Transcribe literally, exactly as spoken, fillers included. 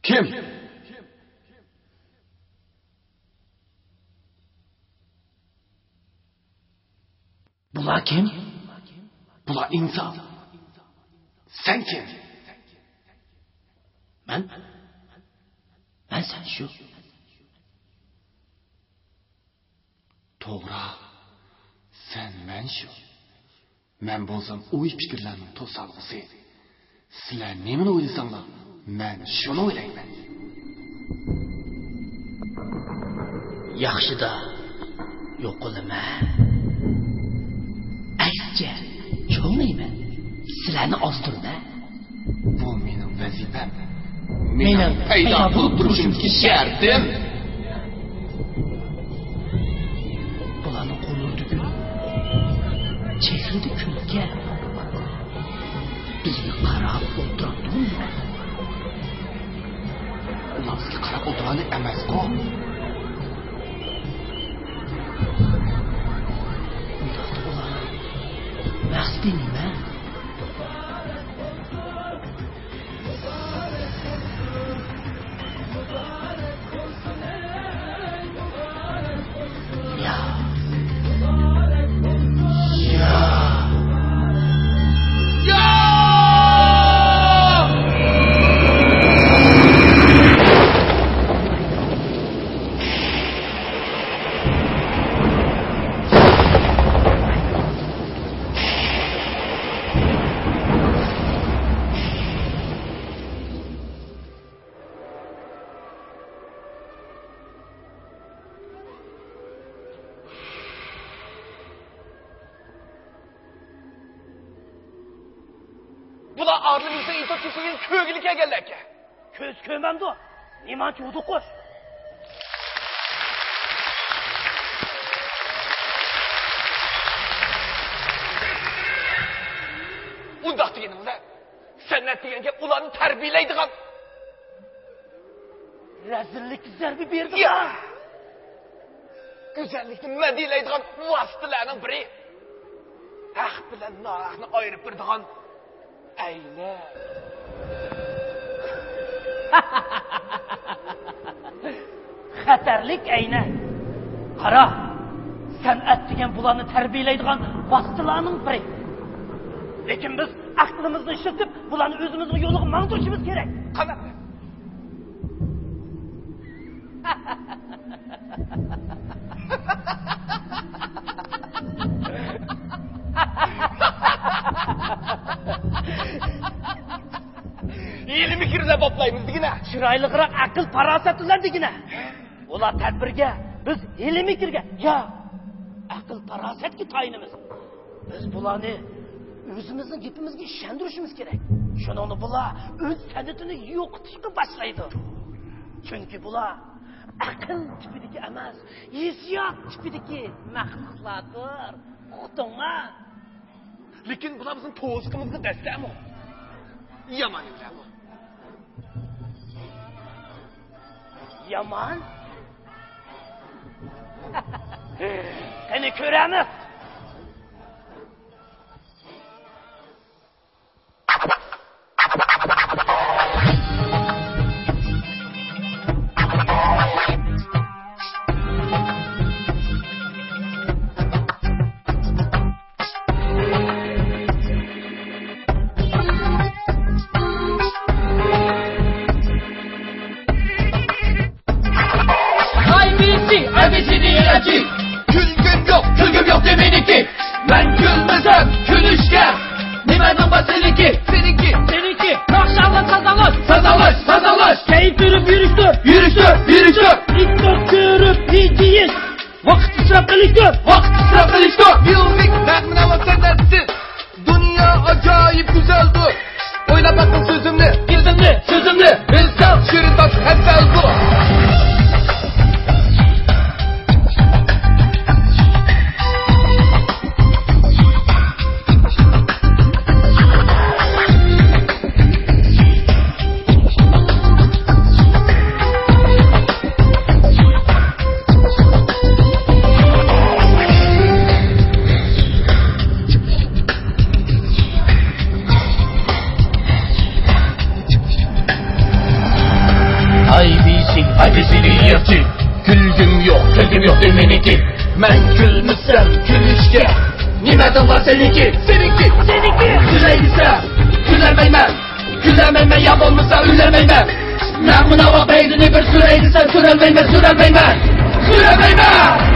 كىم؟ بۇلار كىم؟ بۇلار ئىنسان. سەن كىم؟ مەن؟ مەن سەن شۇ. توغرا، سەن مەن شۇ. مەن بولسام ئوي-پىكىرلەرنىڭ توسالغۇسى. سىلەر نېمىنى ئويلىساڭلار، مەن شۇنى ئويلايمەن. ياخشىدا يوقىلىمەن. ئەكسىچە، چوڭىيمەن. سىلەرنى ئازدۇرىمەن. بۇ مېنىڭ ۋەزىپەم. مېنىڭ پەيدا بولۇپ تۇرۇشۇمدىكى شەرتىم. بۇلارنىڭ قوللىرىدا گۈل، چېھرىدە كۈلكە. بىزگە قاراپ ئولتۇرامدۇ نېمە؟ ئۇلار بىزگە قاراپ ئولتۇرغانلىق ئەمەسقۇ. ئۇنداقتا ئۇلارنىڭ مەقسىتى نېمە؟ بۇلار ئادىلىمىزنىڭ ئېيتىپ كېسىلگىنى كۆرگىلى كەلگەنلەركەن. كۆز كۆرمەمدۇ؟ نېمانچە ھودۇقۇش؟ ئۇنداق دېگىنىڭىز، سەنئەت دېگەن گەپ ئۇلارنى تەربىيەلەيدىغان. رەزىللىككە زەربە بېرىدىغان. گۈزەللىكنى مەدھىيەلەيدىغان ۋاسىتىلەرنىڭ بىرى. ھەق بىلەن ناھەقنى ئايرىپ بېرىدىغان ئەينەك. خەتەرلىك ئەينەك. قارا، سەنئەت دېگەن بۇلارنى تەربىيەلەيدىغان ۋاسىتىلەرنىڭ بىرى. لېكىن بىز ئەقلىمىزنى ئىشلىتىپ، بۇلارنى ئۆزىمىزنىڭ يولىغا ماڭدۇرۇشىمىز كېرەك. قانداق؟ ھىيلە-مىكىر بىلەن باپلايمىز دېگىنە. چىرايلىقراق ئەقىل-پاراسەت بىلەن دېگىنە. ئۇلار تەدبىرگە، بىز ھىيلە-مىكىرگە يا ئەقىل-پاراسەتكە تايىنىمىز. بىز بۇلارنى ئۆزىمىزنىڭ گېپىمىزگە ئىشەندۈرۈشىمىز كېرەك. شۇنىڭدا بۇلار ئۆز سەنئىتىنى يوقىتىشقا باشلايدۇ. چۈنكى بۇلار ئەقىل تىپىدىكى ئەمەس، ھېسسىيات تىپىدىكى مەخلۇقلاردۇر. ئۇقتۇڭما؟ لېكىن بۇلار بىزنىڭ پوزۇقىمىزغا دەسسەمۇ، يامان نېمىلەرمۇ؟ يامان؟ قېنى كۆرەمىز. ئاي بى سى، ئاي بى سى دى ئېف جى. كۈلگۈم يوق، كۈلگۈم يوق دە مېنىڭكى. مەن كۈلمىسەم، كۈلۈشكە نېمەنىڭ بار سېنىڭكى؟ سېنىڭكى. سېنىڭكى. ياخشى ئاڭلاپ سازاڭلاش. سازاڭلاش، سازاڭلاش. كەيپ بېرىپ يۈرۈشتۈر. يۈرۈشتۈر، يۈرۈشتۈر. ئىتتىك كۆرۈپ ھىجىيىش. ۋاقىت ئىسراپ قىلىشتۇر. ۋاقىت ئىسراپ قىلىشتۇر. ميۇزىك، نەغمىنى ئاڭلاپ سەن نەرسىز. دۇنيا ئاجايىپ گۈزەلدۇر. ئويلاپ باققىن سۆزۈمنى. ئىللىق مېنىڭكى. مەن كۈلمىسەم كۈلۈشكە، نېمە دەڭلا سېنىڭكى؟ سېنىڭكى، سېنىڭكى. كۈلەي دېسە كۈلەلمەيمەن، كۈلەلمەيمەن، يا بولمىسا ئۆلەلمەيمەن. مەن مۇناۋا بەينىنى بىر سۈرەي دېسەم سۈرەلمەيمەن، سۈرەلمەيمەن، سۈرەلمەيمەن.